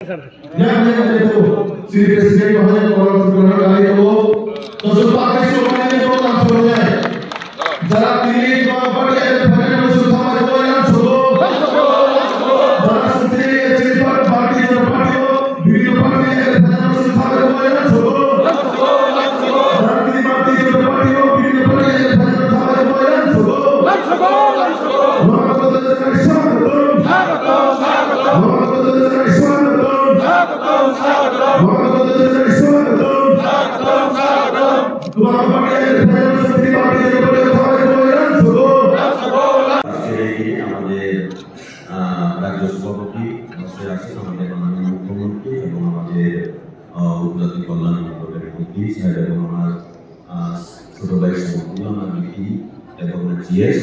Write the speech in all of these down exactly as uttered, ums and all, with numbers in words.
Yang yang itu, si presiden bahaya orang sebenarnya kali itu. Terus pakai suruh yang itu langsung ya. Jara pilih dua partai ada pada musuh sama dua yang suruh. Jara sendiri ya cerita partai dan partai, bibir partai ada pada musuh sama dua yang suruh. Jara pilih partai dan partai, bibir partai ada pada musuh sama dua yang suruh. আজকের এই দিনে আমাদের, আহ, রাজ্য সভাপতি মঞ্চে আছেন আমাদের মাননীয় মুখ্যমন্ত্রী এবং আমাদের, আহ, উপজাতি কল্যাণ মন্ত্রকের মন্ত্রী সাহেব এবং আমার, আহ, ছোট ভাই সমতুল্য আমার বিপি এবং জিএস,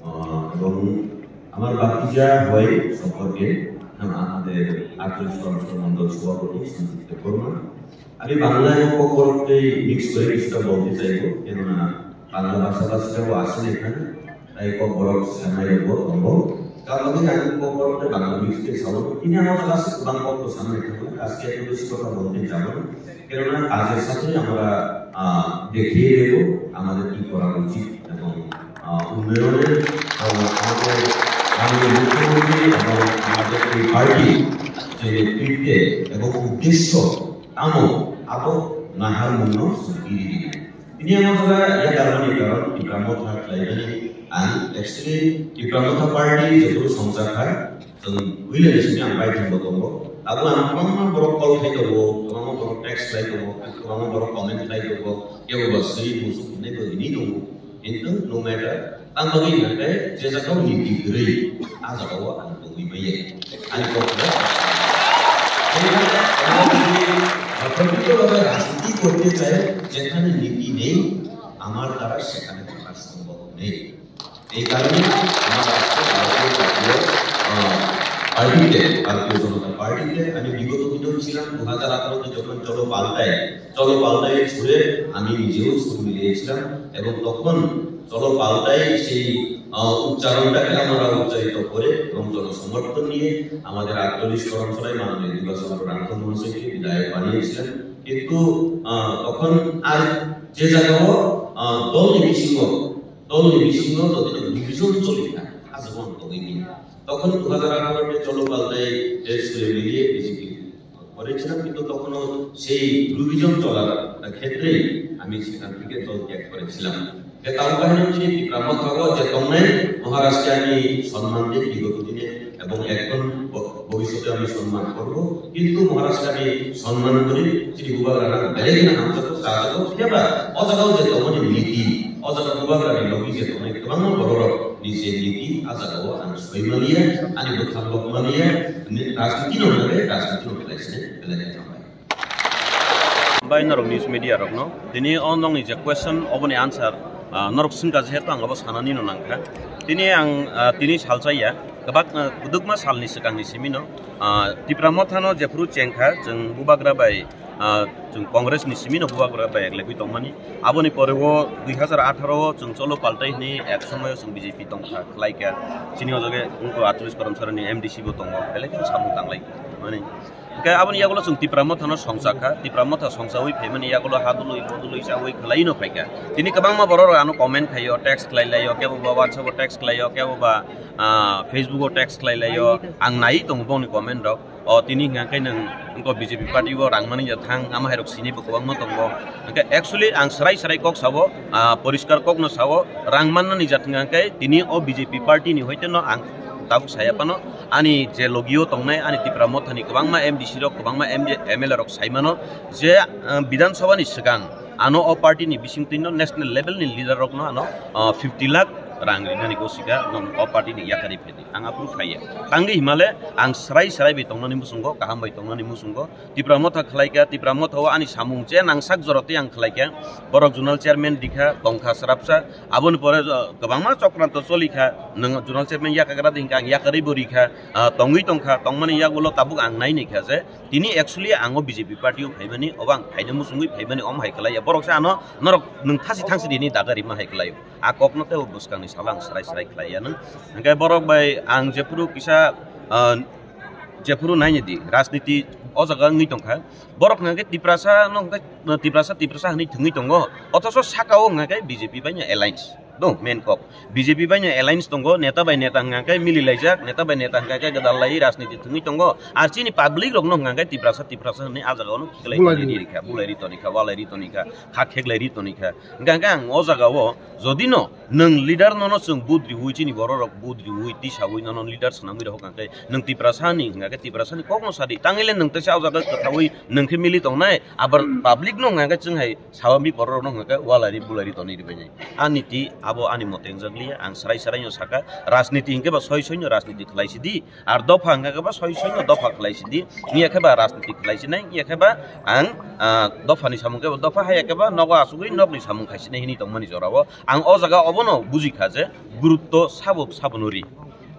আহ, এবং আমার ভাতিজা হয় সম্পর্কে, হ্যাঁ, আমাদের আটচল্লিশ কর্মসূচি মণ্ডল সভাপতি সঞ্জিত দেববর্মা। আমি বাংলা এবং ককবরককে মিক্স করে কিছুটা বলতে চাইবো, কেননা বাংলা ভাষাভাষীরাও আছেন এখানে, তাই ককবরক সামনে বলবো। কারণ আমি ককবরককে বাংলা মিক্স করে সামনে, তিনি আমার কাছে বাংলা কত সামনে থাকবেন, আজকে এত বেশি কথা বলতে যাবো না, কেননা কাজের সাথে আমরা, আহ, দেখিয়ে দেব আমাদের কি করা উচিত এবং, আহ, উন্নয়নের, আহ, আমাদের মাননীয় মুখ্যমন্ত্রী এবং আমাদের এই পার্টি যে নেতৃত্বে এবং উদ্দেশ্য tamo abo nahar mungno sugiri. Ini ang jora ya darmani karon Tipra Motha khlaimani ang actually Tipra Motha party jotoro songchakha, chwng uile ni simi ang bai thangbo tongo. Abo ang kwbangma borok call khai tongo, kwbangma borok text khlai tongo, kwbangma borok comment khlai tongo, kebo ba sri musuk hinai bo hinwi tongo. Kintu no matter, tamo bagwi hwnkhe je jagao niti kwrwi, a jagao ang tongwi maya. Ani kok no. প্রকৃতভাবে রাজনীতি করতে চাই, যেখানে নীতি নেই, আমার দ্বারা সেখানে থাকা সম্ভব নেই। এই কারণে আমার আজকে ভারতীয় জাতীয়, আহ, পার্টিতে, ভারতীয় জনতা পার্টিতে আমি বিগত দিনেও ছিলাম, দু হাজার আঠারোতে যখন চলো পাল্টাই, চলো পাল্টাই ছুড়ে আমি নিজেও সুর মিলিয়েছিলাম এবং তখন চলো পাল্টাই সেই, আহ, উচ্চারণটাকে আমরা উচ্চারিত করে এবং জনসমর্থন নিয়ে আমাদের আটচল্লিশ করমসরাই মাননীয় দিবাচন্দ্র রাংখল মহাশয়কে বিধায়ক বানিয়েছিলেন। কিন্তু, আহ, তখন আর যে জায়গাও, আহ, দল নির্বিশেষে, দল নির্বিশেষে যদি ডিভিশন চলে থাকে, আজ বন্ধ হয়নি। তখন দু হাজার আঠারোতে চলো পাল্টাই এর সুরে মিলিয়ে বিজেপি করেছিলাম, কিন্তু তখনও সেই রিভিশন চলার ক্ষেত্রেই আমি সেখান থেকে দল ত্যাগ করেছিলাম। যে তাও কাহিনী হচ্ছে ত্রিপুরা মহাভারত যে তমনে মহারাজকে আমি সম্মান দিই বিগত দিনে এবং এখন ভ-, ভবিষ্যতে আমি সম্মান করব, কিন্তু মহারাজকে আমি সম্মান করি, শ্রী বুবাগ্রানা বেলেগ না হামসাতো সাজাতো ফেবা, অজাগাও যে তমনে নীতি, অজাগা বুবাগ্রানি লগি যে তমনে কেমন বড় নিজে নীতি, আজাগাও আমি সইমালিয়া, আমি বোখান লোকমালিয়া, রাজনীতি নয়, রাজনীতি নয়, রাজনীতি নয়। Bai norok news media rokno. Tini o nokni je question oboni answer, ah, norok swngkha jehetu ang abo sanani no nangkha. Tini ang, ah, tini salsa ya, kwbak, ah, kwdwkma salni swkangni simino, ah, Tipra Mothano jephuru chengkha, chwng bubagra bai, ah, chwng Congress ni simino bubagra bai eklebwi tongmani. Aboni pore o dui hazar atharo o chwng cholo paltai hwnwi ek somoyo chwng B J P tongkha, khlaikha. Chini o jage wngkha atris Karamsarani M D C bo tongo, belai kheno samung tanglai mani. Hwnkhe aboni yagulo chwng Tipra Mothano songchakha, Tipra Motha songchaui phaimani yagulo ha dului, bo dului chaui khwlaino phaikha. Tini kwbangma borok rok ano comment khaio, text khlai laio, kebo ba WhatsApp o text khlaio, kebo ba, ah, Facebook o text khlai laio. Ang naiwi tongo bongni comment rok. O tini hwnkha khe nwng wngkha B J P party o rang mani ja thang, ama hai rok sini bo kwbangma tongo. Hwnkhe actually ang swrai swrai kok sao, ah, poriskar kokno sao, rang mannani ja thwngkha khe tini o B J P party ni hoite no ang tabuk saya phano. Ani je logio tongnai, ani Tipra Mothani kwbangma M D C rok, kwbangma M D, M L A rok sai mano je, ah, Bidhan Sabha ni swkang ano o party ni bisingtwi no national level ni leader rok no ano, ah, fifty lakh rang rinani gosika no o party ni yakari phedi. Ang aphuru phaiya. Tangwi himale ang swrai swrai bai tongnani muchungo, kaham bai tongnani muchungo. Tipra Motha khlaikha, Tipra Motha o ani samung je nangsak jorotwi ang khlaikha. Borok zonal chairman dikha, tongkha swrapsa. Aboni pore, uh, kwbangma chokranto cholikha. Nwng zonal chairman yakagra di hwnkha ang yakarwi bo rikha. Uh, tongwi tongkha, tongmani yagulo tabuk ang nai naikha je tini actually ang o B J P party o phaimani, obo ang phaina muchungwi phaimani, omo hai khlaiya. Borok se ano norok nwng thasi thangsi rini daga rima hai khlaio. A kokno tei o bwskangni salo ang swrai swrai khlaiya nwng. Hwnkhe borok bai ang jephuru kisa, uh, Jephuru naini di, rajniti o jaga wngwi tongkha. Borok hwnka khe Tiprasa no hwnka khe, Tiprasa, Tiprasa hwnwi thwngwi tongo. Othoso saka o hwnka khe B J P bai no alliance. No, main kok. B J P bai no alliance tongo, neta bai neta hwnka khe mili laijak, neta bai neta hwnka khe gwdal lai rajniti thwngwi tongo. Ar chini public rok no hwnka khe Tiprasa, Tiprasa hwnwi a jaga o no khiklai Bulai toni ri. Ri kha, bulai ri toni kha, walai ri toni kha, kha kheklai ri toni kha. Hwnka khe ang o jaga o jodi no nwng leader nono chwng budriwi, chini bororok budriwi, tisawi nono leader swnamwi rw hwnkha khe, nwng Tiprasa ni hwnka khe Tiprasa ni kokno sadi. Tangwi le nwng teisa o jaga kwthawi nwng khe mili tongnai, abar public no hwnka khe chwng hai sawami bororok no hwnka khe walari bulari tonwi rwbainai. Ani ti abo ani mote wngjak liya, ang srai srai no saka, rajniti hwnkhe ba soi soi no rajniti khlai sidi, ar dopha hwnka khe ba soi soi no dopha khlai sidi, wngya khe ba rajniti khlai sinai, wngya khe ba ang, ah, dopha ni samung khe ba dopha, haya khe ba nogo asugwi nokni samung khai sinai hini tongmani jorao. Ang o jaga obono buji kha je gurutto sabo sabono ri.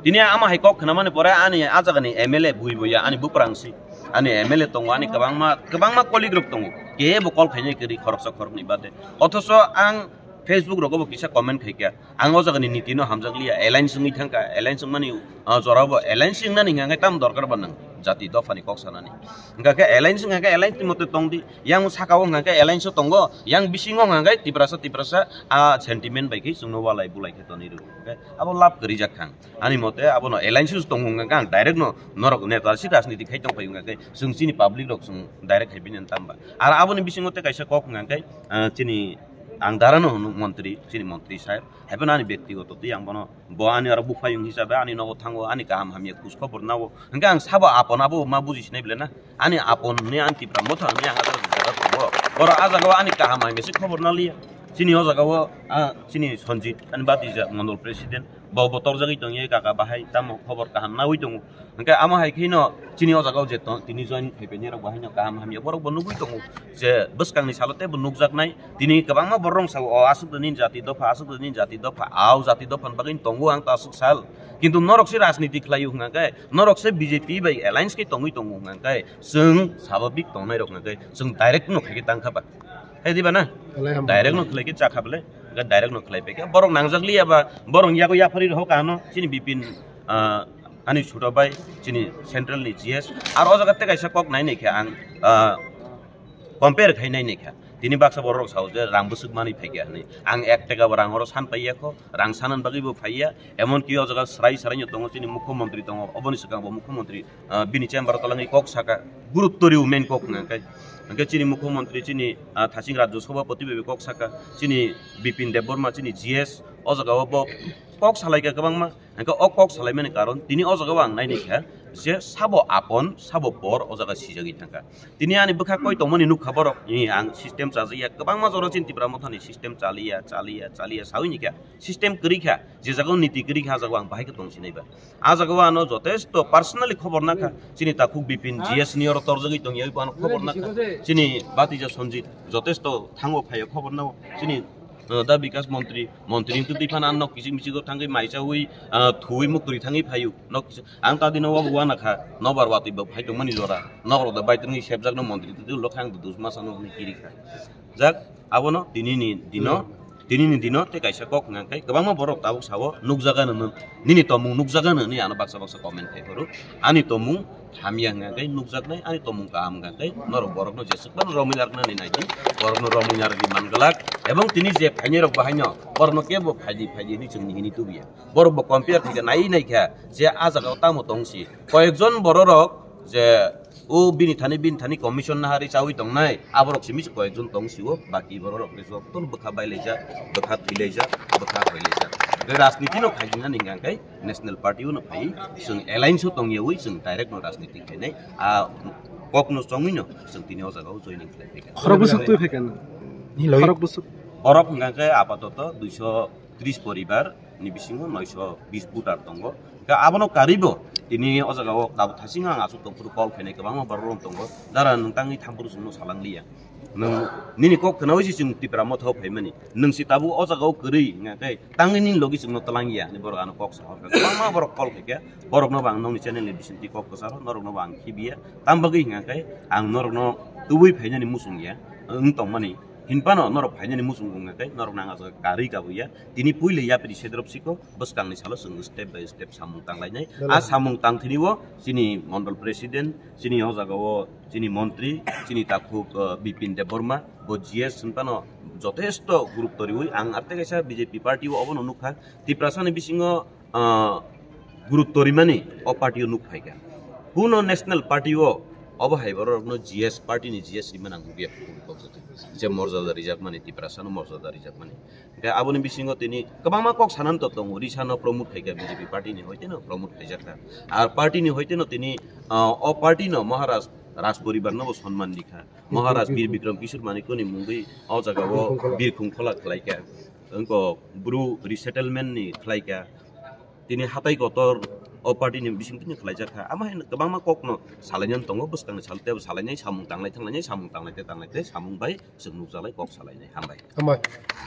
Tini ama hai kok khwnamani pore ani a jagani M L A bui buya ani buprang si. Ani M L A tongo, ani kwbangma, kwbangma colleague rok tongo. Kebo call khainai kwrwi khoroksa khoroknwi bade. Othoso ang Facebook rogo bo kisa comment khaikha. Ang o jagani niti no hamjak liya. Alliance wngwi thangkha. Alliance wngmani, ah, jorao bo alliance wngnani hwnka khe tamo dorkar ba nwng jati dophani kok sanani. Hwnka khe alliance wngkha khe alliance ni mote tongdi. Yang saka o hwnka khe alliance o tongo. Yang bisingo hwnka khe Tiprasa, Tiprasa, ah, sentiment bai khe chwngno walai bulai khe tonwi rw. Hwnka khe abo lab kwrwi jak thang. Ani mote abono alliance o tongo hwnka khe ang direct no norok neta si rajniti khai tong phai hwnka khe chwng chini public rok chwng direct khai bini tamba. Ar aboni bisingo tei kaisa kok hwnka khe, ah, chini ang dara no hwno montri, chini montri sir. Haiphano ani bektigoto tei ang bono, bo ani oro buphayung hisabe ani nogo thango, ani kaham hamya khus khobor nao. Hwnkhe ang sabo apon abo ma buji sinai bele na? Ani apon hwnwi ang Tipra Motha hwnwi ang ajak jaga tongo. Borok a jagao ani kaham hamya se khobor naliya. Chini o jagao, ah, chini Sanjit, ani batija mondol president, bo bo torjagwi tongya kaka bahai, tamo khobor kaham nawi tongo. Hwnkhe amo hai kheno chini o jagao je tong, tini join khai painai rok bo haino kaham hamya borok bo nugwi tongo je bwskangni salo teibo nukjaknai. Tini kwbangma borok rok sao, "O aswk nini jati dopha, aswk nini jati dopha, au jati dopha ni bagwi tongo ang to aswk sal." Kintu norok se rajniti khlaio hwnkha khe, norok se B J P bai alliance khe tongwi tongo hwnkha khe, chwng sababik tongnai rok hwnkha khe chwng direct no khai khe tang kha ba. Hai diba na? Belai hambai. Direct no khlai khe cha kha bele, hwnkhe direct no khlai pai khe. Borok nangjak liya ba, borok yago yaphari rok hano, chini Bipin, ah, ani chuto bai, chini central ni G S. Ar o jaga tei kaisa kok nai nai khe ang, ah, compare khai nai nai kha. Tini baksa borok rok sao je rang bwswk manwi phai kha hinwi. Ang ek taka bo rang oro san pai ya kho, rang sanani bagwi bo phai ya. Emon ki o jaga srai srai no tongo, chini mukhyamantri tongo, oboni swkang bo mukhyamantri, ah, bini chamber o twlangwi kok saka, gurutto rw main kok hwnka khe. Hwnkhe chini mukhyamantri chini, ah, thaching rajya sabhapati bai kok saka, chini Bipin Debbarma chini G S, o jaga o bo kok salai kha kwbangma. Hwnkhe o kok salaimani karon tini o jaga o ang nai nai kha je sabo apon, sabo por o jaga sijagwi thangkha. Tini ani bwkha koi tongmani nukha borok, i ang system chajakya, kwbangma jora chini Tipra Mothani system chaliya, chaliya, chaliya sawi ni kha, system kwrwi kha, je jaga o niti kwrwi kha, a jaga o ang bahai khe tong sinai ba. A jaga o ano jotesto personally khobor nakha, chini takhuk Bipin G S ni oro torjagwi tongya, abo ano khobor nakha, chini batija Sanjit jotesto thango phaio khobor nao, chini, uh, da Bikas Montri, Montri wngtwi twi phano ano nok kichik michik o thangwi maichawi, uh, thuwi muktwi thangwi phaio, nok kichik. Ang ta dino wabo wana kha, nobar watwi bo phai tongmani jora. Nok rok da bai tongwi sepjak no Montri twi ulo khang dudus masa no hwnwi kiri kha. Jak, abono tini ni dino, tini ni dino tei kaisa kok hwnka khe kwbangma borok tabuk sao nukjaga no, nini tomung nukjaga no hinwi ano baksa baksa comment khai phuru. Ani tomung hamya hwnka khe nukjaknai, ani tomung kaham hwnka khe norok borok no jeswk phano romwi narwknani naidi, borok no romwi narwgwi man glak. Ebong tini je phainai rok bo haino borok no kebo phaidi phaidi hinwi chwngni hini tubuya. Borok bo compare khaikha, nai nai kha je a jaga o tamo tong si. Koyekjon bororok je o bini thani, bini thani commission nahari chawi tongnai, aborok simi se koyekjon tong si o, baki bororok le joto bwkha bailaijak, bwkha thwilaijak, bwkha hoilaijak. Hwnkhe rajniti no khaijinani hwnkha khe national party o no phai, chwng alliance o tongyawi chwng direct no rajniti khainai, a kok no chongwi no chwng tini o jaga o joining khlai phaikha. Khorok bwswk twi phaikha na? Khorok bwswk? Borok hwnkha khe apatoto duiso tris poribar ni bisingo noisho bis voter tongo. Hwnkhe abono karwibo tini o jaga o tabuk thasing ang aswk tongphuru call khainai kwbangma borok rok tongo. Dara nwng tangwi thampuru chwngno salang liya. Nwng nini kok khwnawi se chwng Tipra Motha o phaimani. Nwng se tabuk o jaga o kwrwi hwnkha khe tangwi nini logi chwngno twlang ya hinwi borok ano kok sahorkha. Kwbangma borok call khaikha. Borokno bo ang nokni channel ni bisingtwi kok kwcharo, norokno bo ang khibiya. Tam bagwi hwnkha khe ang norokno tubui phainani muchung ya. Wng tongmani Hinphano norok phainani muchung wngkha khe norok nang ajaga karwi kabuya. Tini puila yapri sedrop siko bwskangni salo chwng step by step samung tanglainai. A samung tangthini o chini mondol president, chini o jaga o chini montri, chini takhuk, uh, Bipin Debbarma, bo G S hinphano jotesto gurutto riwi ang arte kaisa B J P party o obono nukha. Tiprasani bisingo, ah, gurutto rimani o party o nuk phaikha. Kuno national party o obo hai borokno G S party ni G S rimani ang nukya. Je morjada rijakmani, Tiprasano morjada rijakmani. Hingke aboni bisingo tini kwbangma kok sanani to tongo, risano promote khaikha B J P party ni hoiteno promote khaijakha. Ar party ni hoiteno tini, ah, o party no Maharaj Raj poribar no bo sonman rikha. Maharaj Bir Bikram Kishore Manikya ni mungwi o jaga o Birkhung Khola khlaikha. Wngko Bru resettlement ni khlaikha. Tini hatai kotor o party ni bising tini khlaijakha. Ama hai kwbangma kokno salainani tongo, bwskangni sal tebo salainai, samung tanglai thanglainai, samung tanglai te tanglai te samung bai chwng nukjalai kok salainai. Hambai. Hambai.